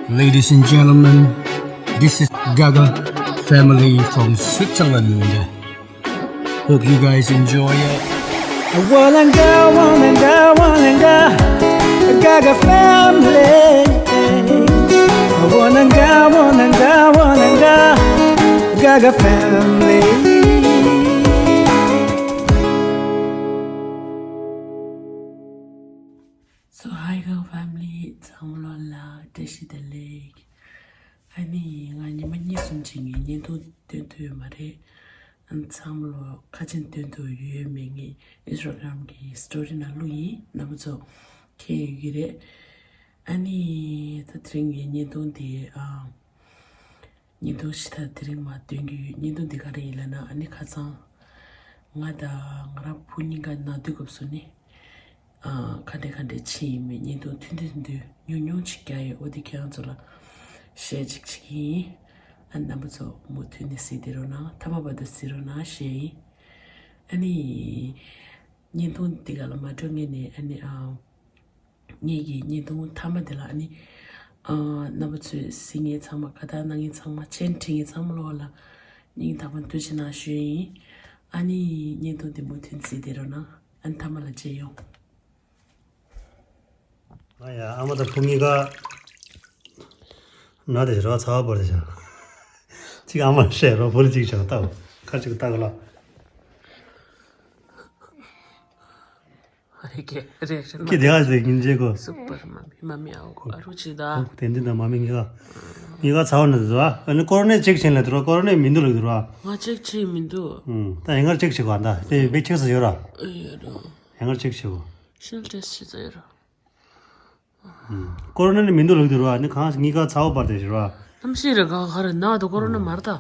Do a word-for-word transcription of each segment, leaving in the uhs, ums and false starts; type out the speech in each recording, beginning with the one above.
Ladies and gentlemen, this is Gaga family from Switzerland. Hope you guys enjoy it. Walanga, walanga, walanga, Gaga family. Walanga, walanga, walanga, Gaga family. So, hi, Gaga family. ཚང་མ་ལོ་ལ་བཀྲ་ཤིས་བདེ་ལེགས། ཨ་ནི་ང་ཉི་མ་གཉིས་གསུམ་ཅིག་ངས་བརྙན་ཐུང་སྟོན་ཐུབ་ཡོད་མ་རེད། ཨ་ནི་ཚང་མ་ལོ་ཁ་ཆེམས་སྟོན་ཐུབ་ཡོད་མེད་ངས་ཨིན་སི་ཊ་གྷི་རམ་གི་སི་ཊོ་རི་ནང་བླུགས་ཡིན། རྣམ་པ་ཚོ་མཁྱེན་ཡོད་ཀྱི་རེད། ཨ་ནི་ད་དེ་རིང་ངས་བརྙན་ཐུང་འདི་ཨ། བརྙན་ཐུང་ཞིག་ད་དེ་རིང་མར་སྟོན་གྱི་ཡོད། བརྙན་ཐུང་འདི་ག་རེ་ཡིན་ལབ་ན། ཨ་ནི་ཁ་སང་ང་དང་ང་རང་བུ་གཉིས་ཀ་ན་དུས་སྐབས་སུ་ནི། ཨ། ག་འདྲས་ག་འདྲས་ཕྱིན་ཡིན་མིན་བརྙན་ཐུང་ཐུང་ཐུང་ཐུང་ཐུང་ཉུང་ཉུང་ཅིག་རྒྱག་ཡོད། འོ་དེ་ཁྱེད་རང་ཚོ་ལ་ཤེར་ཅིག་བྱེད་ཀྱི་ཡིན། ཨ་ནི་རྣམ་པ་ཚོ་མུ་མཐུད་ནས་གཟིགས་བསྡད་རོགས་གནང་། མཐའ་མ་བར་དུ་གཟིགས་རོགས་གནང་ཞུ་ཡིན། ཨ་ནི་བརྙན་ཐུང་འདི་ག་ལ་མ་འགྲོ་སྔོན་ནས་ཨ་ནི་ཨ། ངེད་ཀྱི་བརྙན་ཐུང་མཐའ་མ་དེ་ལ་ཨ་ནི། ཨ། རྣམ་པ་ཚོས་གཟིགས་མཁན་ཚང་མ། ཁ་བཏགས་གནང་མཁན་ཚང་མ། མཆན་བྲིས་མཁན་ཚང་མ་ལོ་ལ་སྙིང་ཐག་པ་ནས་ཐུགས་རྗེ་གནང་ཞུ་ཡིན། ཨ་ནི་བརྙན་ཐུང་དེ་མུ་མཐུད་གཟིགས་བསྡད་རོགས་གནང་། ཨ་ནི་མཐའ་མ་ལ་མཇལ་ཡོང་། ང་ཡ་ཨ་མ་དང་བུ་གཉིས་ཀ་ན་དེ་ར་ཚ་བ་བར་དེ་བྱ། གཅིག་ཨ་མ་བཤད་རོགས། བུ་ལ་གཅིག་བྱ་ལྟ་བ་ཁ་ཅིག་ལྟ་ག་ལ། རེ་ཀེ་རེ་ཤན་ཀི་དེ་ག་ཟེ་གིན་ཇེ་གོ། སུ་པར་མ་མི་མ་མི་ཨའོ་ཨ་རུ་ཅི་ད། ཏན་ཏན་ད་མ་མི་ངི་ག་ངི་ག་ཚ་བ་ན་དུ་བ། ཨ་ནི་ཀོ་རོ་ནའི་ཅེག་ཆེན་ལ་དུ་ར། ཀོ་རོ་ནའི་མི་འདུག་ལ་དུ་ར། ང་ཅེག་ཆེ་མི་འདུག་ཨུམ། ད་ཡང་ང་ཅེག་ཆེ་གོ། ཨ་ད་དེ་བེ་ཆེག་ས་ཡོད་ར། ཨེ་ཡོད་ར། ཡང་ང་ཅེག་ཆེ་གོ། ཤིན་ཊེས་ཆེ་ས་ཡོད་ར། ཀོ་རོ་ནའི་མི་འདུག་ལ་དུ་ར། ཨ་ནི་གང་ངི་ག་ཚ་བ་བར་དེ་ཞུ་ར། གནམ་གཤིས་རེ་ག་ག་རེ་ན་དུ་ཀོ་རོ་ན་མར་ད།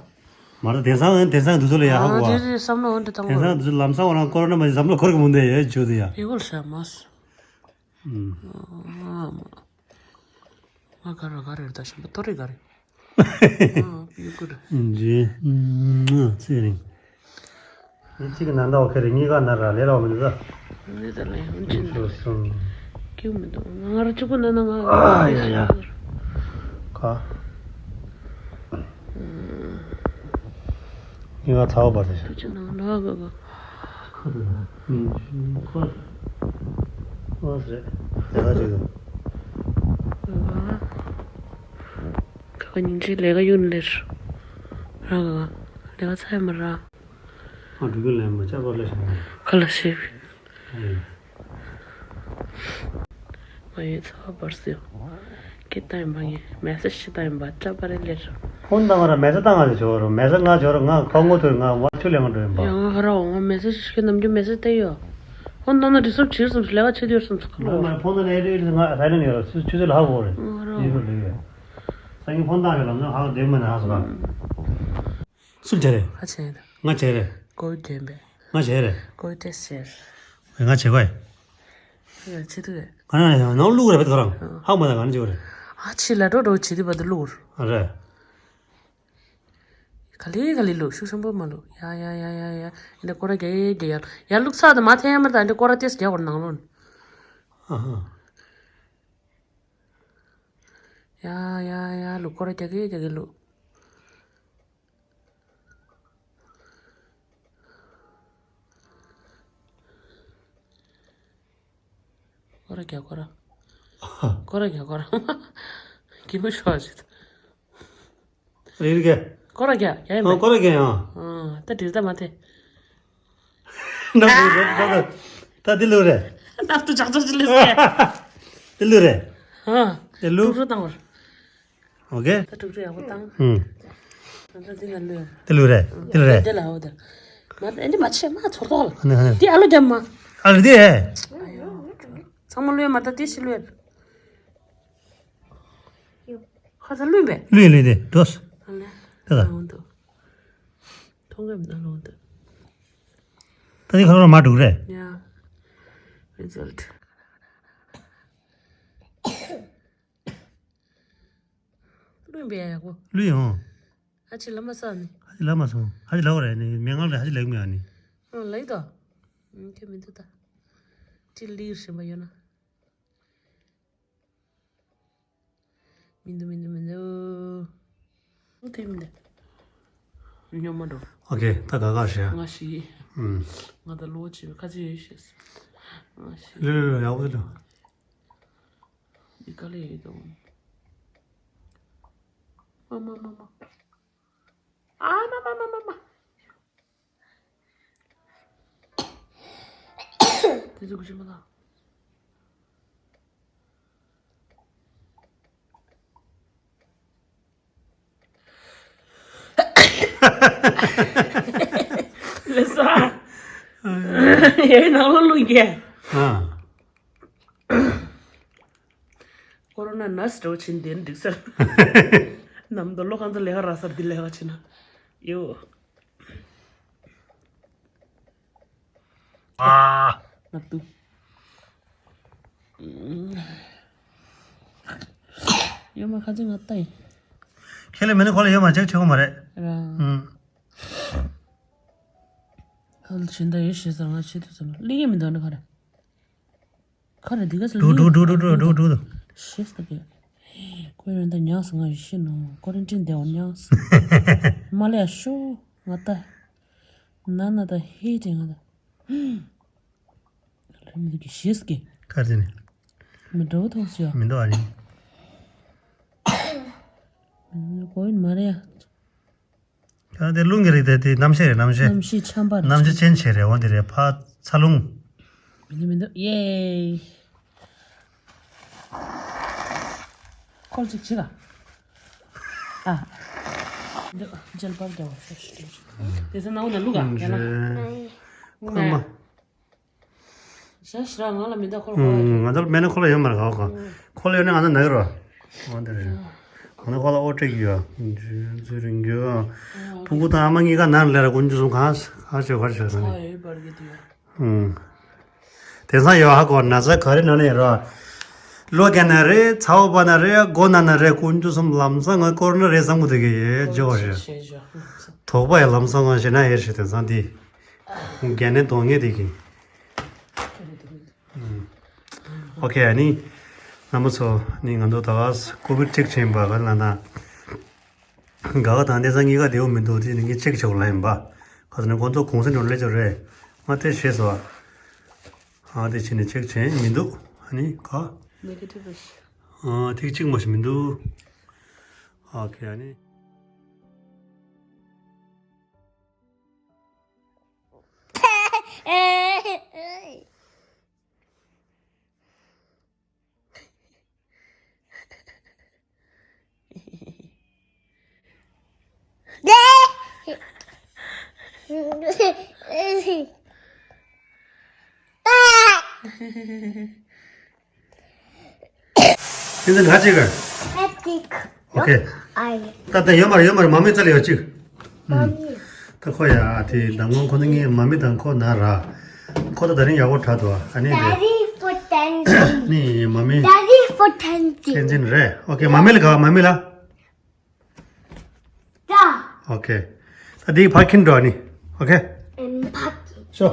མ་རེད། དེང་སང་དེང་སང་དུས་ཚོད་ལ་ཡག་ཧ་གོ་བ། རེད་རེད། བསམ་བློ་འོན་ཏེ་བཏང་དེང་སང་དུས་ཚོད་ལམ་སང་བ་རང་ཀོ་རོ་ན་མ་ཡིན་བསམ་བློ་འཁོར་གི་མུ་འདེ་ཡོད་བརྗོད་དེ་ཡ། ཡི་གོ་ཤ་མ་སོ། ཨུམ། ང་ག་ར་ག་རེ་ད་ཤམ་པ་ཏོ་རེ་ག་རེ། ཨ་པི་གུ་རེ། ཇེ། ཚེ་རིང་། ཨ་གཅིག་གི་ནང་ཟླ་བ་ཁེ་རེ་གཉིས་ཀ་ན་ར་ལས་ར་བ་མི་འདུག་ད། ལས་ད་ལས་འོན་ཅི་ན། སོ་སོ། སྐྱིད་མི་འདུག་ང་ར་གཅིག་པུ་ན་ན་ང་། ཨ་ཡ་ཡ། ཁ། ཉི་མ་ཚ་བ་པ་རེད། དུ་ཅི་ནང་ལ་ག་ག་ཁ་དུ་ཁ་ཁ་རེད། ལས་ཀ་ཅིག་ག་ག་སྙིང་རྗེ། ལས་ཀ་གཡུག་ནས་ལས་ར་ག་ག་ལས་ཀ་ཚ་ཡ་མ་ར། ང་འགྲོ་གི་ལན་མ་ཆགས་པར་ལ་ཞིག་ནས། ཁ་ལ་ཞིག་ཨེ། ང་ཡོད་ཚ་བ་བར་སིའོ། སྐད་བཏང་ཡིན་པ་ངས། མེ་སེ་ཇི་ཞིག་བཏང་ཡིན་པ་ཅག་པ་རེ་ལེར། ཕོན་བཏང་བ་ར་མེ་སེ་ཇི་བཏང་བ་ཞིག་ཆོག་རོ། མེ་སེ་ཇི་ང་ཆོག་རོ། ང་ཁ་ངོ་ཐོས་ང་བ་ཆུ་ལེན་འགྲོ་ཡིན་པ། ཡང་ཧ་ར་འོ། ང་མེ་སེ་ཇི་ཞིག་ནམ་རྒྱུན་མེ་སེ་ཇི་བལྟས་ཡོད། ཕོན་བཏང་ན་ཌི་སི་ཊརབ་བྱེད་བསམ་སོང་། ལས་ཀ་བྱེད་དུས་བསམ་སོང་ཁ་ལོ། ང་ཕོན་བཏང་ན་ཨེ་ཌི་ང་སའི་ལེན་ཡོད་རོ། ཆུ་ཆུ་ཚོད་ལ་ཧ་གོ་རེད། ཨ་རོ། ཡིན་རོ་ལེ་ཡོད། སང་ཉིན་ཕོན་བཏང་ཡོད་ལམ་ན་ཧ་གོ་བདེ་མ་ན་ཧ་སོ་ག་སུ་བྱས་རེད། ང་བྱས་རེད། ང་བྱས་རེད། ཀོ་བི་ཌི་བྱས་པས། ང་བྱས་རེད། ཀོ་བི་ཌི་ཊེ་སི་ཊི་བྱས་རེད། ང་བྱས་གོ་ཡ། ང་བྱས་འདུག་གས། ང་ཡང་ནང་བླུག་རེད་བེད་ཁོ་རང་། ཧ་མ་ད་ག་ནས་བྱེད་དགོས་རེད། ཨ་ཕྱི་ལ་འགྲོ་འགྲོ་བྱེད་དུས་བར་དུ་བླུག་རེད། ག་ལེ་ག་ལེ་བླུག་ཤུགས་ཆེན་པོ་མ་བླུག་ཡ་ཡ་ཡ་ཡ་ཡ། འདི་སྐོར་ར་རྒྱག་རྒྱག་ཡ་ཡ་བླུག་ཚར་དུ་མ་འཐེན་ཡ་མ་ད། འདི་སྐོར་ར་ཏེས་རྒྱག་དགོས་ནང་ལོགས། ཨ་ཧ། ཡ་ཡ་ཡ་བླུག་སྐོར་ར་རྒྱག་གི་རྒྱག་གི་བླུག་སྐོར་ར་རྒྱག་སྐོར་ར། སྐོར་ར་རྒྱག་སྐོར་ར། གི་མོ་ཤོག་ཅིག་རེད་རེད་གས། སྐོར་ར་རྒྱག་རྒྱག་ཡིན་པས། ཨ་སྐོར་ར་རྒྱག་ཡང་། ཨ་ད་འདྲིར་ད་མ་ཐེ། ནག་པོ་རེད་ད་ད་ད་འདི་ལུག་རེད། ནག་ཏུ་ཇག་ཇག་ཅི་ལེ་སེ། འདི་ལུག་རེད། ཨ་འདི་ལུག་དུག་རུ་བཏང་བར། ཨོ་ཁེ། ད་དུག་རུ་ཡག་པོ་བཏང་། ཧུམ། ད་ད་འདི་ན་ལུག་དེ་ལུག་རེད། དེ་ལུག་རེད། དེ་ལ་འོ་ད། མ་ད་འདི་མ་ཆེ་མ་ཚོར་ཏོག་ལ། ཨ་ནི་ཨ་ནི། དེ་ཨ་ལོ་རྒྱབ་མ། ཨ་ལོ་དེ། ཚང་མ་ལུག་མ་ད་དེ་ཤི་ལུག་ཁ་ཚ་ལུག་པས། ལུག་ལུག་དེ་འགྲོ། ཨ་ལེ། དེ་ད། ཨ་འོ་འདུག་མཐོང་གི་མི་འདུག་ལོང་འདུག་ད་དེ་ཁ་ལོ་མ་འགྲོ་རེད། ཡ། རི་ཛལ་ཊི། ལུག་པས་ཡག་པོ། ལུག་ཡོང་། ཨ་ཅེ་ལ་མ་ས་ནི། ཨ་ཅེ་ལ་མ་སོང་། ཨ་ཅེ་ལ་བ་རེད་ནི་མེ་ངང་རེད། ཨ་ཅེ་ལ་མེ་ཨ་ནི། ཨ་ལ་ཡི་ད། ཁྱོད་མི་འདུག་ད། ཅི་ལིར་ཞིམ་པ་ཡོད་ན། མི་འདུག་མི་འདུག་མི་འདུག་ལྟེམ་འདི། སྨྱོ་མ་འགྲོ། ཨོ་ཁེ། ད་ག་ག་ཤེས། ང་ཤི། ཨུམ། ང་ད་ལོ་བྱེད་ཁ་ཅིག་ཡོད་ཤེས། ང་ཤི། ལུ་ལུ་ལུ་ཡག་པོ་འདུག་འདི་ག་ལེ་ཡོད་དོ། མ་མ་མ་མ། ཨ་མ་མ་མ་མ་མ། དེ་ཚོ་གུ་ཅི་མ་ལ། ལེ་ས། ཡའི་ནང་ལོ་ལུང་གྱི། ཨ། ཀོ་རོ་ན་ནར་སི་འདྲ་བོ་ཕྱིན་བསྡད་ན་འགྲིག་ས། ནམ་དུ་ལོ་གང་ཚོད་ལས་ཀ་རག་ས་འདི་ལས་ཀ་བྱེད་ན་ཡོ། ཨ། ནག་ཏུ། ཡོད་མ་ཁ་ཅིག་ང་ལྟ་ཡིན། ཁྱེད་ལ་མེད་ན་ཁོ་ལ་ཡོད་མ་ཆགས་ཆོག་མ་རེད། ར། ཨུམ། ཨ་ལ་ཕྱིན་ད་ཡོད་ཤེས་ས་ང་ཆེད་དུ་ཙམ་ལ་ལི་ཡེ་མི་འདུག་ནི་ཁ་རེད། ཁ་རེ་འདི་ག་ཚོད་འགྲོ་འགྲོ་འགྲོ་འགྲོ་འགྲོ་འགྲོ། ཤེས་ད་གི། ཁོ་རང་ད་ཉག་སོང་ང་ཡི་ཤི་ནོ། ཀོ་རན་ཊིན་དེ་འོ་ཉག་སོང་། མ་ལས་ཤོ། ང་ད། ན་ན་ད་ཧེ་དྲན་ང་ད། རེ་མི་འདུག་གི་ཤེས་གི། ག་རེ་ནི། མི་འགྲོ་ཐོག་སི་ཡ། མི་འདུག་ཨ་ནི། མི་འགྲོ་གོ་ཡིན་མ་རེད་ཡ། ད་དེ་རླུང་གི་རིགས་དེ་དེ་གནམ་གཤིས་རེད། གནམ་གཤིས། གནམ་གཤིས་ཆམ་པ་རེད། གནམ་གཤིས་ཅན་བྱེད་རེད། འོ་དེ་རེད། ཕ་ཚ་རླུང་། མི་འདུག་མི་འདུག་ཡེ། ཁོལ་ཅིག་བྱེད་ལ། ཨ། འདི་ཇལ་པར་དོ་ཤོ་ཤི་དེ་ཚོ་ནང་ན་ལུག་ག་ཡ་ལ། ངུ་མ། ཤ་ཤི་ར་ང་ལ་མི་འདའ་ཁོལ་གོ་ཡ། ང་ཚོར་མེད་ན་ཁོལ་ཡོད་མ་རེད་ག་ག་ཁོལ་ཡོད་ན་ང་ཚོ་ན་གི་རོ། འོ་དེ་རེད། ང་ཚོ་ཁོལ་ཨོ་ཏྲིག་ཡོད། ཇུ་ཇུ་རིང་རྒྱུ། ཕྲུ་གུ་དང་ཨ་མ་གཉིས་ཀ་ནང་ལས་ར་ཀུན་ཇུ་སུམ་གང་ག་ཆོད་ག་ཆོད་ས་ནས། ཨུང་། དེང་སང་ཡོད་ཧ་གོ། ན་ཚ་ག་རེ་ན་ནས་རོ། ལོ་རྒན་ན་རེད། ཚ་བོ་པ་ན་རེད། མགོ་ན་ན་རེད། ཀུན་ཇུ་སུམ་ལམ་སང་ང་ཀོ་རོ་ན་རེད་བསམ་གི་འདུག་གི་ཡོད་ཇོ་བ་རེད། དོགས་པ་ཡ་ལམ་སང་ང་ཞེ་ན་ཡེ་ཞེ་དེང་སང་འདི། རྒན་ནས་གདོང་ངེས་དེ་གི། ཨུང་། ཨོ་ཁེ། ཨ་ནི། རྣམ་པ་ཚོ་ནི་ང་ཚོ་ད་ག་ཀོ་བིད་ཅེག་བྱས་པ་ག་ལ་ན། ག་ག་དང་དེ་ཚང་གཉིས་ཀ་བདེ་བོ་མི་འདུག་དེ་ནི་ངས་ཅེག་བྱེད་དགོས་ལ་ཡིན་པ། ག་ཚོད་ནི་ཁོང་ཚོ་གུང་སེང་འགྲོ་སླེབས་ཚར་རེད། ང་དེ་ཤེས་སོ། ཨ་དེ་ཕྱིན་ནས་ཅེག་བྱས་མི་འདུག་ཨ་ནི་ག་ནེ་གེ་ཊིབ་རེད། ཨ་ཐིག་གཅིག་མ་ཞིག་མི་འདུག་ཨ་ཁེ། ཨ་ནི། ཁྱེད་ཚོ་ག་ཅིག་ག་ཨོ་ཁེ། ཨ་ཡེ། ད་ད་ཡོད་མ་རེད། ཡོད་མ་རེད། མ་མི་རྩ་ལ་ཡོད་ཅིག་མ་མི། ད་ཁོ་ཡ་དེ་མདང་དགོང་ཁོ་ནི་ངའི་མ་མི་དང་ཁོ་ན་ར། ཁོ་ད་ད་རིང་ཡག་པོ་དྲག་འདུག་ཨ་ནི་དེ། Daddy for dancing. ནི་མ་མི། Daddy for dancing. བསྟན་འཛིན་རེད། ཨོ་ཁེ། མ་མི་ལ་ག་མ་མི་ལ། ད། ཨོ་ཁེ། ད་འདི་ཕར་འཁྱེར་འགྲོ་ཨ་ནི། ཨོ་ཁེ། ཨེམ་ཕ་ཀི། ཤོ།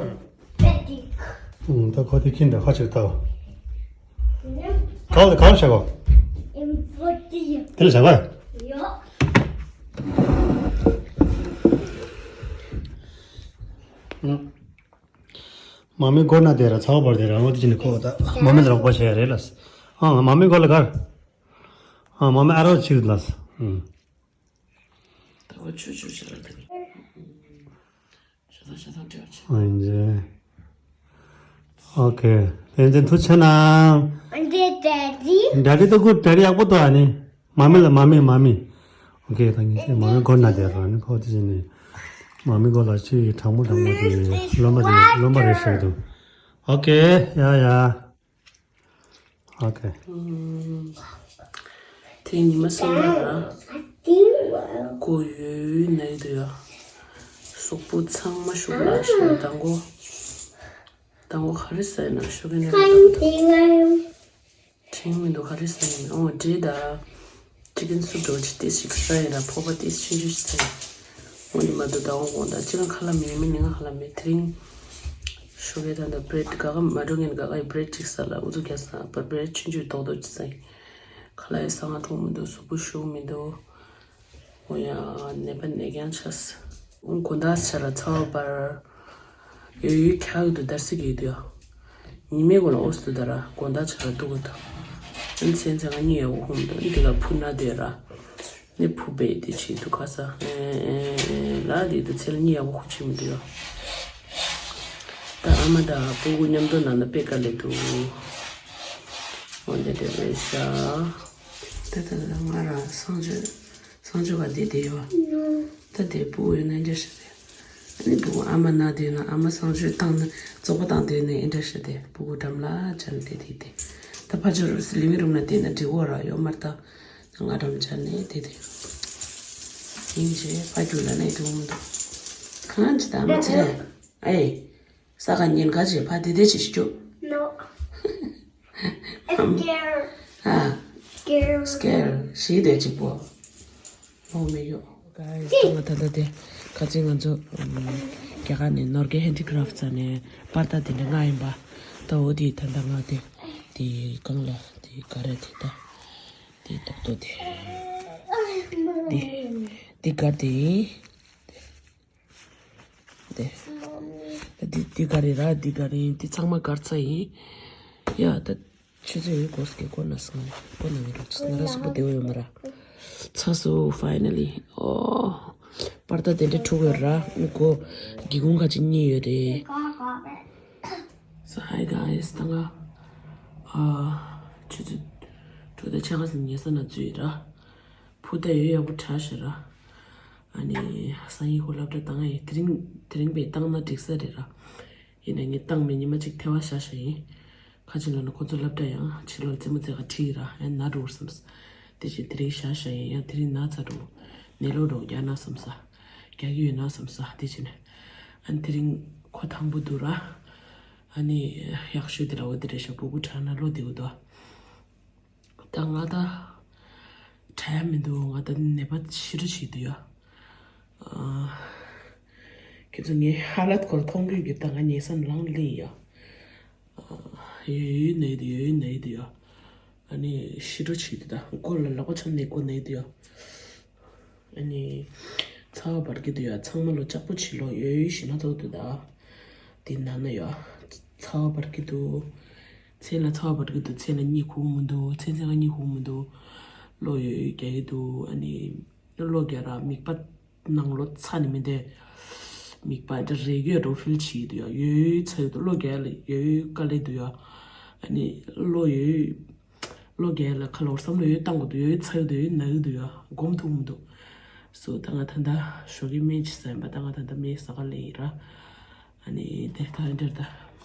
པེ་ཏིག་ཨུང་། ད་ཁོ་དེ་འཁྱེར་འདྲ་ཁ་ཕྱིར་ལྟ་བ། ག་ལ་ག་ལ་བྱ་གོ། ཨེམ་ཕ་ཀི། དེ་ལ་བྱ་གོ། ཡོ། ཨུང་། མ་མི་སྒོ་ན་དེ་ར་ཚ་བ་བར་དེ་ར་ངོ་དེ་ཅི་ནི་ཁོ་ད་མ་མི་རོགས་པ་བྱས་རེད་ལ། ཨང་། མ་མི་སྒོ་ལ་གར། ཨང་། མ་མི་ཨ་རོ་ཆིག་ལ། ཨུང་། ད་བ་ཆུ་ཆུ་ཆུ་ར་དེ། ཤ་ཐང་ཤ་ཐང་སྤྲད་བ་ཆེ། ཨོ་ཡིན་ཟེ། ཨོ་ཁེ། བསྟན་འཛིན་ཐུགས་ཆེ་གནང་། འདི་ཌེ་ཌི། ཌེ་ཌི་ད་ཁུ་ཌེ་ཌི་ཡག་པོ་འདུག་ཨ་ནི། མ་མི་ལ་མ་མི་མ་མི། ཨོ་ཁེ། ད་ངས་ཀྱི་མ་མི་སྒོ་ན་དེ་ར་ནི་ཁོ་དེ་བཞིན་ནི། མ་མི་སྒོ་ལ་ཅི་གྲང་མོ་གྲང་མོ་དེ་རློན་པ་དེ་རློན་པ་རེད་ཟེར་གི་འདུག་ཨོ་ཁེ། ཡ་ཡ། ཨོ་ཁེ། ཨུམ། དེ་ཉི་མ་གསུམ་ལ་ར། མགོ་ཡོད་ཡོད་ན་ཡོད་དུ་ཡ། གཟུགས་པོ་ཚང་མ་ཤུགས་ལ་ཤི་ནས་དང་གོ། དང་གོ་ག་རེ་ཟ་ཡིན་ན་ཤོ་གི་ནས་ར་དང་གོ། དྲན་མི་འདུག་ག་རེ་ཟ་ཡིན། ཨོ་འབྲས་དང་། ཅི་ཀན་སུབ་འདྲ་བོ་ཅིག་ཏིས་ཅིག་ཟ་ཡིན་ར། ཕོར་པ་ཏིས་ཆུང་ཆུང་ཞིག་ཟ་ཡིན། འོ་ནི་མ་འདུག་ད་འོང་དགོང་དག་ཅི་ཀན་ཁ་ལག་མེད། ཉི་མ་ཉིན་གང་ཁ་ལག་མེད། དེ་རིང་ཤོ་གའི་ད་ལྟ་བྷི་རེད་ག་ག་མ་འགྲོ་ངན་ག་ག་ཡི་བྷི་རེད་ཅིག་ཟ་ལ་འུ་ཚུགས་རྒྱག་ས་བྷི་རེད་ཆུང་ཆུང་རྡོག་རྡོག་ཅིག་ཟ་ཡིན། ཁ་ལག་ཡི་ཟ་ང་འཕྲོག་མི་འདུག་གཟུགས་པོ་ཞུགས་མི་འདུག་ཡ། ནད་པ་ནད་རྐྱང་ཆགས། ཨུང་དགོང་དག་ཆ་ར་ཚ་བ་འབར། ཡོད་ཡོད་ཁྱག་ཡོད་དུ་འདར་སིག་ཡོད་དུ་ཡ། ཉི་མའི་གོ་ལ་ཨོ་སི་དུ་ད་ར་དགོང་དག་ཆ་ར་འདུག་གི་འདུག་ཨན་ཚན་ཚན་ག་གཉིད་ཡག་པོ་ཁུག་མི་འདུག་འདི་ག་ཕུ་ན་དེ་ར། ནི་ཕུ་བེ་དེ་ཆི་འདུག་ག་ས། ལ་དེ་དུ་ཚེ་ལ་གཉིད་ཡག་པོ་ཁུག་ཆི་མི་འདུག་ཡ། ད་ཨ་མ་དང་སྤུ་གུ་མཉམ་དུ་ན་ན་པེ་ཀ་ལེ་འདུག་འོ་འདི་དེ་རེད་ཤག་ད་ད་ད་ང་རང་གསང་སྤྱོད། སངས་རྒྱས་པ་འདི་དེ་ཡོད། ད་དེ་སྤུ་གུ་ཡོད་ན་འདྲ་ཞིག་རེད། ཨ་ནི་སྤུ་གུ་ཨ་མ་ན་དེ་ཡོད་ན་ཨ་མ་སངས་རྒྱས་བཏང་ན་བཙོག་པ་བཏང་དེ་ཡོད་ན་འདྲ་ཞིག་དེ་སྤུ་གུ་འགྲམ་ལ་བཅར་ནས་དེ་དེ་དེ། ད་ཕ་ཆོ་རུ་སི་ལི་མི་རུམ་ན་དེ་ན་འགྲིག་གོ་ར་ཡོད་མར་ད། ང་འགྲམ་བཅར་ནས་དེ་དེ། ཡིན་ཞེས་ཕ་རྒྱུད་ལ་ནས་འགྲིག་མི་འདུག་གང་ཅི་ད་མི་ཚེ་རེད། ཨེ། ས་ག་ཉེན་ཁ་ཆེ་ཕ་དེ་དེ་ཆེ་ཤི་ཅུ། No. It's scared. ཨ། Scared. Scared. ཞེས་དེ་གཅིག་པོ། ལོ་མི་ཡོད། ག་ཡི་ང་ད་ལྟ་དེ་ཁ་ཚིག་ང་ཚོ་རྒྱ་གར་ནས་ནོར་གེ་ཧེན་ཌི་ཀ་རབ་ས་ནས་པར་ད་དེ་འདྲ་ང་ཡིན་པ། ད་འོ་དེ་ད་ལྟ་ང་དེ་དེ་གང་ལ་དེ་ག་རེ་དེ་ད་དེ་ཏོག་ཏོ་དེ་དེ་དེ་ག་དེ་ཡིན། དེ། འདི་འདི་ག་རེ་ར་འདི་ག་རེ་འདི་ཚང་མ་གར་ཚ་ཡིན། ཡ་ད་ཆུ་ཚོད་ཡོད་གོ་སྐད་གོ་ན་སང་གོ་ན་མི་རོགས་ང་ར་སུ་པོ་དེ་བོ་ཡོད་མ་ར། ཚ་སོ་finally ཨོ། པར་ད་དེ་འདྲ་འཁྲུག་ཡོད་ར་མི་གོ། སྒེའུ་ཁུང་ཁ་ཅིག་གཉིས་ཡོད་རེད། So hi guys ད་ང་ཨ་ཆུ་ཚོད་དྲུག་དང་ཕྱེད་ཀ་ཙམ་ཉལ་ས་ན་འཛུལ་ཡོད་ར། ཕུ་ད་ཡོད་ཡག་པོ་དྲག་ཤག་ར། ཨ་ནི་སང་ཉིན་ཁོ་སློབ་གྲྭ་བཏང་ཡིན། དེ་རིང་དེ་རིང་པས་བཏང་ན་འགྲིག་ས་རེད་ར། ཡིན་ནའི་ངས་བཏང་མེད། ཉི་མ་གཅིག་ཐལ་བ་བཞག་བཞག་ཡིན། ཁ་ཅིག་ལ་ན་ཁོ་ཚོ་སློབ་གྲྭ་ཡང་ཕྱི་ལོགས་རྩེད་མོ་རྩེ་ག་ཁྲིད་ཡིན་ར། ཡང་ན་འགྲོ་བསམས། དེ་བཞིན་དེ་རིང་བཞག་བཞག་ཡིན། ཡང་དེ་རིང་ན་ཚ་འགྲོ། ནད་ལོག་འགྲོ་རྒྱག་ན་བསམས། རྒྱག་གི་ཡོད་ན་བསམས། དེ་བཞིན་ཨ་ནི་དེ་རིང་ཁོ་དང་པོ་འདུག་ར། ཨ་ནི་ཡག་ཤོས་དེ་ལ་འོ་དེ་རེད་ཤག་སྤུ་གུ་དྲག་ན་བློ་བདེ་བོ་འདུག་ད་ང་ད་དྲན་མི་འདུག་ང་ད་ནད་པ་ཤི་འགྲོ་བྱེད་དུ་ཡོད། ཨ། ཁྱེད་ཚོ་ངའི་ཧ་ལད་སྐོར་མཐོང་གི་ཡོད་ཀྱི་ད་ང་ཉལ་ས་ནང་ལངས་ལེ་ཡ། ཨ། ཡོད་ཡོད་ནད་དུ་ཡོད་ཡོད་ནད་དུ་ཡོད། ཨ་ནི་ཤི་འགྲོ་བྱེད་དུ་ད་མགོ་ལ་ལག་པ་འཆང་ནས་མགོ་ནད་དུ་ཡོད། ཨ་ནི་ཚ་བ་འབར་གི་འདུག་ཡ། ཚང་མ་ལོ་ལྕགས་པོ་བྱེད་ལོ། ཡོད་ཡོད་ཞི་ན་ཚོགས་འདུག་ད། དེ་ན་ན་ཡ། ཚ་བ་འབར་གི་འདུག་མཚན་ལ་ཚ་བ་འབར་གི་འདུག་མཚན་ལ་གཉིད་ཁུག་མི་འདུག་མཚན་མཚན་ལ་གཉིད་ཁུག་མི་འདུག་གློ་ཡོད་ཡོད་རྒྱག་གི་འདུག་ཨ་ནི་གློ་རྒྱག་ར་མིད་པ་ནང་ལོགས་ཚ་ནི་མི་འདུག་མིད་པ་འདྲ་རེག་ཡོད་འགྲོ་ཕིལ་བྱེད་ཀྱི་འདུག་ཡ། ཡོད་ཡོད་ཚ་གི་འདུག་གློ་རྒྱག་ལ་ཡོད་ཡོད་དཀའ་ལས་འདུག་ཡ། ཨ་ནི་གློ་ཡོད་ཡོད། གློ་རྒྱག་ལ་ཁ་ལོར་བསམ་བློ་ཡོད་བཏང་དགོས་འདུག་ཡོད་ཚ་གི་འདུག་ཡོད་ན་གི་འདུག་ཡ། སྒོམ་ཐུབ་མི་འདུག་སོ་ད་ང་ད་ལྟ་ཞོགས་ཀས་སྨན་ཅིག་ཟ་ཡིན་པ། ད་ང་ད་ལྟ་སྨན་ཟ་ག་ལེ་ཡིན་ར། ཨ་ནི་དེ་ད་འདིར་ད་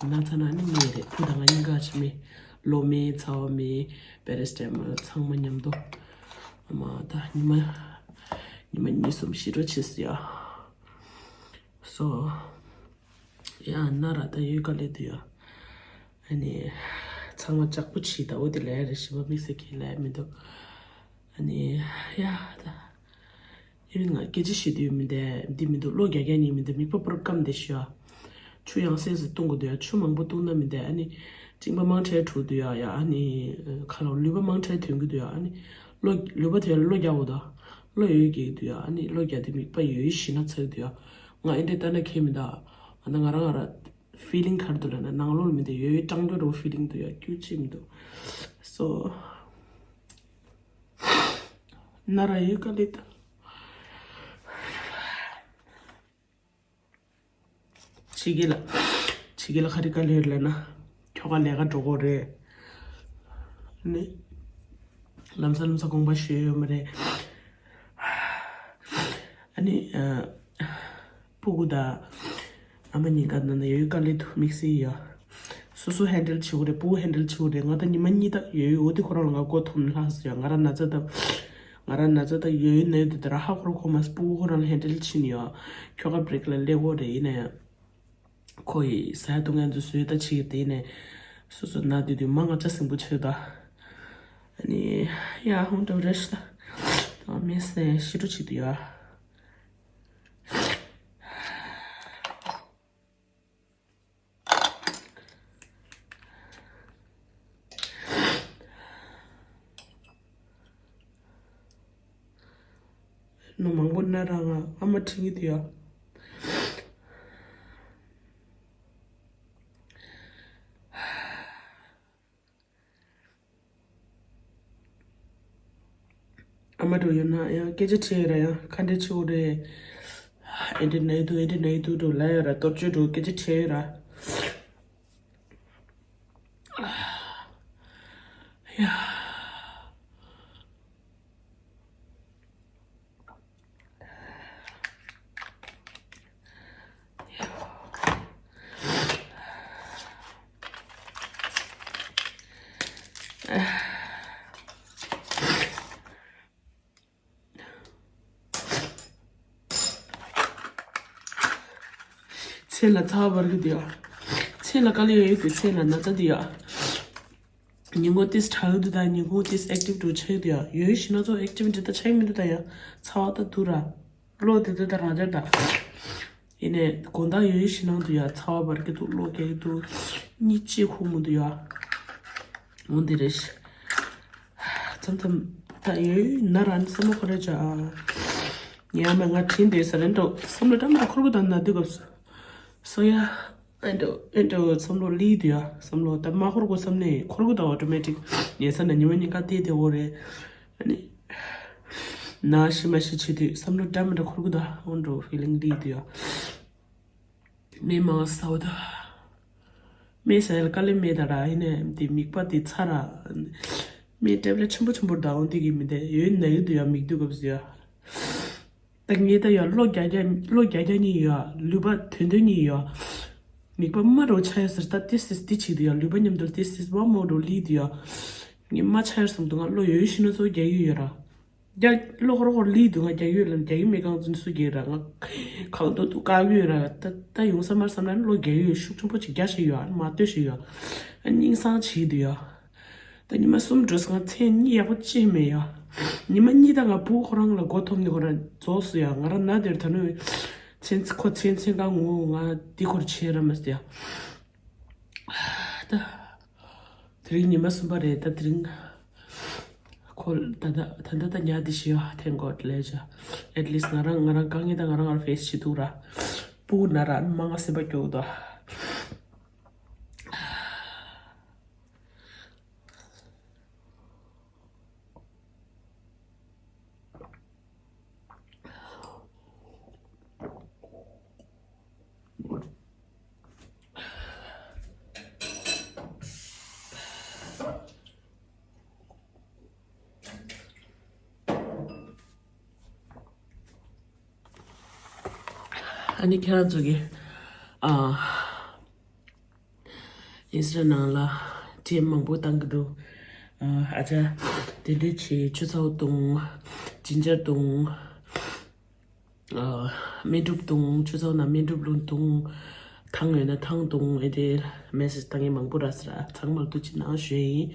ན་ཚ་ན་ནི་སྨན་རེད། བུ་ད་ང་གཉིས་ཀ་ཅི་སྨན། གློ་སྨན་ཚ་བ་སྨན་པེ་ར་སི་ཊ་མོལ་ཚང་མ་མཉམ་དུ། ཨ་མ་ད་ཉི་མ་ཉི་མ་གཉིས་གསུམ་ཤི་འགྲོ་བྱེད་སྲིད་ཡ། སོ། ཡ་ན་ར་ད་ཡོད་དཀའ་ལས་འདུག་ཡ། ཨ་ནི། ཚང་མ་ལྕགས་པོ་བྱེད་ད་འོ་དེ་ལས་རེ་ཞིམ་པ་དམིགས་བསལ་གྱི་ལས་མི་འདུག་ཨ་ནི། ཡ་ད། ཨེ་ང་སྐད་ཆ་བཤད་དུས་མི་འདུག་འདི་མི་འདུག་གློ་རྒྱག་རྒྱག་ནི་མི་འདུག་མིད་པ་པུར་སྐམ་བསྡད་ཤག་ཆུ་ཡང་སེ་སེ་བཏུང་དགོས་འདུག་ཡ། ཆུ་མང་པོ་བཏུང་ན་མི་འདུག་ཨ་ནི། གཅིན་པ་མང་དྲགས་འཁྲུགས་འདུག་ཡ། ཡ་ཨ་ནི། ཁ་ལོ་ལུད་པ་མང་དྲགས་ཐོན་གྱི་འདུག་ཡ། ཨ་ནི། གློ་ལུད་པ་ཐོན་ཡ་གློ་རྒྱག་དགོས་འདུག་གློ་ཡོད་རྒྱག་གི་འདུག་ཡ། ཨ་ནི་གློ་རྒྱག་དུས་མིད་པ་ཡོད་ཞི་ན་ཚ་གི་འདུག་ཡ། ང་ཨེ་འདྲས་ལྟ་ན་ཁྱད་མི་འདུག་ཨ་ད་ང་རང་ང་ར། ཕི་ལིང་ག་རེ་འདུག་ལབ་ན་ནང་ལོགས་ལ་མི་འདུག་ཡོད་ཡོད་སྐྲངས་འགྲོ་རོ་ཕི་ལིང་འདུག་ཡ། ཁྱུ་ཅི་མི་འདུག་སོ། ན་ར་ཡོད་དཀའ་ལས་འདུག་ཕྱི་རྒྱལ་ལ། ཕྱི་རྒྱལ་ལ་ག་རེ་དཀའ་ལས་ཡོད་ལབ་ན། ཁྱོ་ག་ལས་ཀ་འགྲོ་དགོས་རེད། ནི། ལམ་སང་ལམ་སང་དགོངས་པ་ཞུ་ཡ་ཡོད་མ་རེད། ཨ་ནི། ཨ། སྤུ་གུ་དང་ཨ་མ་གཉིས་ཀ་ན་ན་ཡོད་དཀའ་ལས་འདུག་དམིགས་བསལ་ཡ། སོ་སོ་ཧེན་ཌལ་བྱེད་དགོས་རེད། སྤུ་གུ་ཧེན་ཌལ་བྱེད་དགོས་རེད། ང་ད་ཉི་མ་གཉིས་ད་ཡོད་ཡོད་འོ་དེ་ཁོ་རང་ལ་ང་མགོ་འཐོམ་ལྷག་སོང་ཡ། ང་རང་ན་ཚ་ད། ང་རང་ན་ཚ་ད་ཡོད་ཡོད་ན་ཡོད་དེ་ད་ར་ཧ་ཁོ་ར་ཁོ་མ་སྤུ་གུ་ཁོ་རང་ལ་ཧེན་ཌལ་བྱེད་ནི་ཡ། ཁྱོ་ག་བྷི་རེག་ལ་སླེབས་དགོས་རེད། ཡིན་ན་ཡང་། ཁོ་ཡིས་ཟ་ཡ་བཏུང་ཡ་ཚོ་བཟོས་ད་ཕྱིར་དེ་ནས་སོ་སོ་ན་དུས་དུས་མ་ང་ཅག་སེང་པོ་ཆགས་ད། ཨ་ནི་ཡ་ཧོང་ཏོ་རེ་ཤི་ད། ད་མེ་སེ་ཤི་རུ་ཆི་དུ་ཡ། ནོ་མང་པོ་ན་ར་ང་ཨ་མ་ཁྲིད་ཀྱི་དུ་ཡ། ཨ་མ་འགྲོ་ཡོད་ན་ཡང་སྐད་ཆ་དྲིས་ཡོད་ར། ཡང་ཁ་འདྲེ་ཆེ་བོ་རེད། ཨེ་འདྲེ་ནའི་དུ་ཨེ་འདྲེ་ནའི་དུ་འགྲོ་ལ་ཡོད་ར། གཏོར་བཅོས་འགྲོ་སྐད་ཆ་དྲིས་ཡོད་ར། ཡ། མཚན་ལ་ཚ་བ་འབར་གི་འདུག་ཡ། མཚན་ལ་དཀའ་ལས་ཡོད་ཡོད་དུས་མཚན་ལ་ན་ཚ་འདུག་ཡ། ཉིན་གུང་ཏིས་དྲག་གི་འདུག་ད་ཉིན་གུང་ཏིས་ཨེག་ཊིབ་འགྲོ་ཆགས་འདུག་ཡ། ཡོད་ཡོད་ཞིག་ན་ཚོ་ཨེག་ཊིབ་འདྲ་ད་ཆགས་མི་འདུག་ད་ཡ། ཚ་བ་ད་འདུག་ར། གློ་དེ་ཚོ་ད་རང་འཇགས་ད། ཡིན་ནས་དགོང་དག་ཡོད་ཡོད་ཞིག་ནང་འདུག་ཡ། ཚ་བ་འབར་གི་འདུག་གློ་རྒྱག་གི་འདུག་གཉིད་ཅིག་ཁུག་མི་འདུག་ཡ། འོང་དེ་རེད་ཤག་མཚམས་མཚམས་ད་ཡོད་ན་རང་བསམ་བློ་ཁོ་རེ་བྱ། ཡ་མ་ང་དྲིན་དེ་ས་རེད་འགྲོ་བསམ་བློ་འདྲ་མི་འདྲ་འཁོར་གི་དང་ན་དུས་སྐབས་སུ། སོ་ཡ། ཨེ་འགྲོ་ཨེ་འགྲོ་བསམ་བློ་ལི་དུ་ཡ། བསམ་བློ་ད་མ་འཁོར་གོ་བསམ་ནས་འཁོར་གི་དང་ཨོ་ཊོ་མེ་ཊིག་ཉལ་ས་ན་ཉི་མ་གཉིས་ཀ་བལྟས་དེ་འོ་རེད། ཨ་ནི། ན་ཤི་མ་ཤི་བྱེད་དུས་བསམ་བློ་འདྲ་མི་འདྲ་འཁོར་གི་དང་ཨོ་འགྲོ་ཕི་ལིང་ལི་དུ་ཡ། མེ་མང་ས་འོ་ད། མེ་ས་ཡལ་དཀའ་ལས་མེད་ད་ར་ཡིན་ནས་དེ་མིག་པ་དེ་ཚ་ར། མེ་ཊེབ་ལེཊ་ཆེན་པོ་ཆེན་པོ་ད་འོང་དེ་གི་མི་དེ་ཡོད་ན་ཡོད་དུ་ཡ་མིག་དུ་གབ་ཟི་ཡ། ད་ངས་ད་ཡ་གློ་རྒྱག་རྒྱག་གློ་རྒྱག་རྒྱག་གཉིས་ཡོད་ཡ། ལུས་པ་དོན་དོན་གཉིས་ཡོད་ཡ། མིག་པ་དམར་རོ་ཆ་ཡ་ཟེར་ད་ཏིས་ཏིས་ཏི་བྱེད་དུ་ཡ། ལུས་པ་མཉམ་དུ་ཏིས་ཏིས་བ་མོ་རོ་ལི་དུ་ཡ། ངས་མ་ཆ་ཡར་སོང་དུ་ང་གློ་ཡོད་ཤི་ན་ཚོ་རྒྱག་ཡོད་ཡོད་ར། རྒྱ་གློ་ཧོར་ཧོར་ལི་དུ་ང་རྒྱག་ཡོད་ལ་རྒྱག་ཡོད་མེད་གང་ཚུན་སུ་རྒྱག་ར། ང་གང་དུ་དུ་བཀག་ཡོད་ར། ད་ད་ཡོང་ས་མར་བསམ་ན་གློ་རྒྱག་ཡོད་ཤུགས་ཆེན་པོ་ཅིག་རྒྱག་ཤི་ཡོད་ཨ་མ་ལྟོས་ཤི་ཡོད་ཨ། སྙིང་སང་བྱེད་དུ་ཡོད། ད་ཉི་མ་གསུམ་འགྲོ་སོང་ང་མཚན་གཉིས་ཡག་པོ་ཅི་མེད་ཡ། ཉི་མ་གཉིས་ད་ང་བུ་ཁོ་རང་ལ་མགོ་འཐོམ་ནི་ཁོ་རང་རྫོགས་སུ་ཡ། ང་རང་ན་དེར་ད་ནུ་མཚན་ཁོ་མཚན་མཚན་གང་ངུ་ང་འདི་ཁོར་བྱེད་ར་མ་སྟེ་ཡ། ད། དེ་རིང་ཉི་མ་གསུམ་པ་རེད་ད་དེ་རིང་། ཁོ་ད་ད་ད་ད་ད་ཉལ་བསྡད་ཤི་ཡོད། Thank God ལས་བྱ། At least ང་རང་ང་རང་དཀའ་ངལ་ད་ང་རང་ང་རང་ཕེ་སི་བྱེད་ཐུབ་ར། སྤུ་ན་ར་མ་ང་སེམས་པ་སྐྱོ་གི་འདུག་ཨ་ནི་ཁྱེད་རང་ཚོ་གི་ཨ། ཨིན་སི་ཊ་ནང་ལ་ཌི་ཨེམ་མང་པོ་བཏང་གི་འདུག་ཨ་ཨ་ཅག་དེ་འདྲས་བྱས་ཆུ་ཚོད་བཏུང་། ཇིན་ཇར་བཏུང་། ཨ་སྨན་སྒྲུབ་བཏུང་། ཆུ་ཚོད་ནང་སྨན་སྒྲུབ་ལུང་བཏུང་། ཐང་ཡོད་ན་ཐང་བཏུང་། ཨེ་དེ་མེ་སེ་ཇི་བཏང་མཁན་མང་པོ་ར་ས་ར་ཚང་མར་ཐུགས་རྗེ་གནང་ཞུ་ཡིན།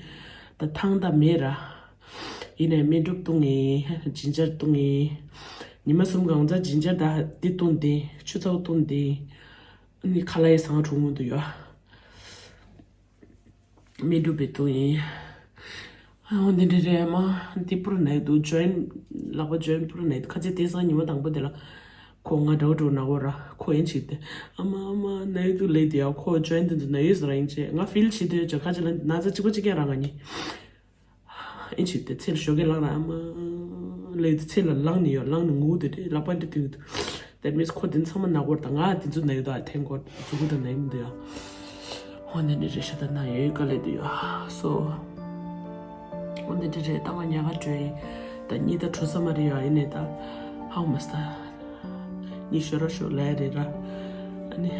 ད་ཐང་ད་མེད་ར། ཡིན་ནའི་སྨན་སྒྲུབ་བཏུང་ངེ་ཇིན་ཇར་བཏུང་ངེ་ཉི་མ་གསུམ་གང་ཚ་ཇིན་ཇར་ད་འདི་བཏུང་སྟེ་ཆུ་ཚོད་བཏུང་སྟེ། ཨ་ནི་ཁ་ལག་ཡི་ཟངས་གྲོང་མོ་དུ་ཡོད། མི་འགྲུབ་པའི་དུ་ཡིན། ཨ་འོ་འདི་འདྲ་རེད་མ། འདི་པུར་ན་ཡོད་དུ་ཇོ་ཡིན། ལག་པ་ཇོ་ཡིན་པུར་ན་ཡོད་དུ་ཁ་ཚེ་དེང་སང་ཉི་མ་དང་པོ་དེ་ལ། ཁོ་ང་འདྲ་བོ་འགྲོ་ན་འོ་ར་ཁོ་ཡིན་ཆིག་དེ། ཨ་མ་ཨ་མ་ན་ཡོད་དུ་ལེ་དུ་ཡ་ཁོ་ཇོ་ཡིན་དེ་ཚོ་ན་ཡོད་ཟེར་ར་ཡིན་ཆེ་ང་ཕིལ་བྱེད་དུ་ཡོད་ཅོ་ཁ་ཅི་ལ་ན་ཚ་གཅིག་པ་གཅིག་ཀྱང་ར་ང་ཉི། ཨིན་ཆིག་དེ་ཚེ་ལ་ཞོགས་ཀས་ལངས་ན་ཨ་མ། ལས་དེ་ཚེ་ལ་ལངས་ནས་ཡོད་ལངས་ནས་ངུ་དེ་དེ་ལག་པ་འདི་དུས། That means ཁོ་དེ་ཚང་མ་ན་གོར་དང་ང་དེ་ཚོ་ན་ཡོད་དང་ཐེན་གོར་ཛུ་གུ་དང་ན་ཡོད་འདུག་ཡ། ཧོ་ནས་ནི་རེ་ཤ་དང་ན་ཡོད་ཡོད་ཀ་ལས་འདུག་ཡ། སོ། ཧོ་ནས་འདི་རེད་ད་ང་ཉལ་ཁ་བྲོས་ཡིན། ད་གཉིད་ད་བྲོ་ས་མ་རེད་ཡ་ཡིན་ནས་ད། ཧའོ་མ་སྟ། གཉིད་ཤོར་ར་ཤོར་ལས་རེད་ར། ཨ་ནི།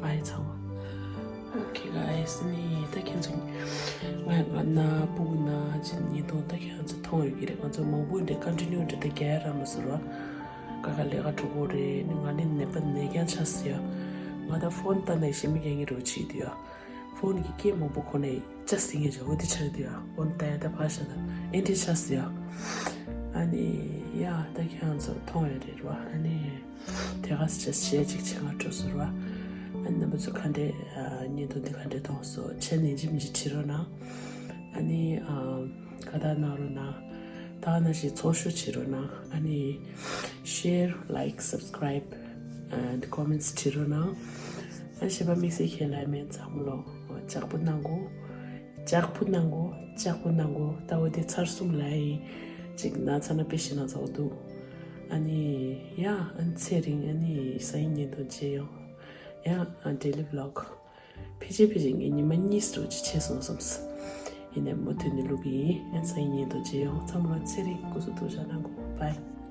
བའི་ཚང་མ། Okay guys ནི་ད་ཁྱེད་ཚོ་ང་ང་ན་སྤུ་གུ་ན་ཅི་ཉིན་ཐོང་ད་ཁྱེད་ཚོ་མཐོང་ཡོད་ཀྱི་རེད། ང་ཚོ་མང་པོ་འདྲ་ཀོན་ཊི་ནིའུ་འདྲ་ད་རྒྱལ་ར་མ་ཟུར་བ་ཀ་ཀ་ལས་ཀ་འགྲོ་གོ་རེད། ནི་ང་ནི་ནད་པ་ནད་རྐྱང་ཆགས་སི་ཡ། ང་ད་ཕོན་ལྟ་ནས་ཞེ་མི་རྒྱག་གི་རོ་ཆི་དུ་ཡ། ཕོན་གི་སྐད་མང་པོ་ཁོ་ནས་ཅ་སི་ངེ་ཅ་འོ་དེ་ཆགས་དུ་ཡ། ཕོན་ལྟ་ཡ་ད་ཕ་ཤ་ད་ཨེ་འདྲ་ཆགས་སི་ཡ། ཨ་ནི་ཡ་ད་ཁྱེད་ཚོ་མཐོང་ཡོད་རེད་བ། ཨ་ནི། དེ་ག་ས་ཆ་ཞེ་གཅིག་ཆེ་ང་སྤྲོ་ཟུར་བ། ཨ་ནི་རྣམ་པ་ཚོ་ག་འདྲས་ཨ་ཉིན་ཐོ་འདི་ག་འདྲས་མཐོང་སོང་། ཆེ་ནི་ཇི་མི་ཇི་བྲིས་རོགས་གནང་། ཨ་ནི་ཨ་ག་ད་གནང་རོགས་གནང་ ད་ནང་བཞིན་ཚོགས་ཞུགས་བྱེད་རོགས་གནང་། ཨ་ནི་share, like, subscribe and comments བྱེད་རོགས་གནང་། ཨ་ནི་གཞན་པ་དམིགས་བསལ་ཁས་ལེན་མེད། ཚང་མ་ལོ་ལྕགས་པོ་གནང་གོ། ལྕགས་པོ་གནང་གོ། ལྕགས་པོ་གནང་གོ། ད་འོ་དེ་ཚར་གསུམ་ལ་ཡིན། ཅིག་ན་ཚ་ན་དཔེ་ཞེ་ན་ཚ་བོ་འདུག་ཨ་ནི་ཡ་ཨ་ནི་ཚེ་རིང་ཨ་ནི་སང་ཉིན་ཉིན་དུ་མཇལ་ཡོང་། ཡ་ཨ་daily vlog ཕལ་ཆེར་ཕལ་ཆེར་ངས་ཉི་མ་གཉིས་རུ་ཅིག་བྱས་སོང་བསམས། ཡིན་ནའི་མུ་མཐུད་ནས་བླུག་གི་ཡིན། ཨ་ནི་སང་ཉིན་ཉིན་དུ་མཇལ་ཡོང་། ཚང་མ་ལོ་ཚེ་རིང་། སྐུ་གཟུགས་ཐུགས་ཅག་གནང་གོ། Bye.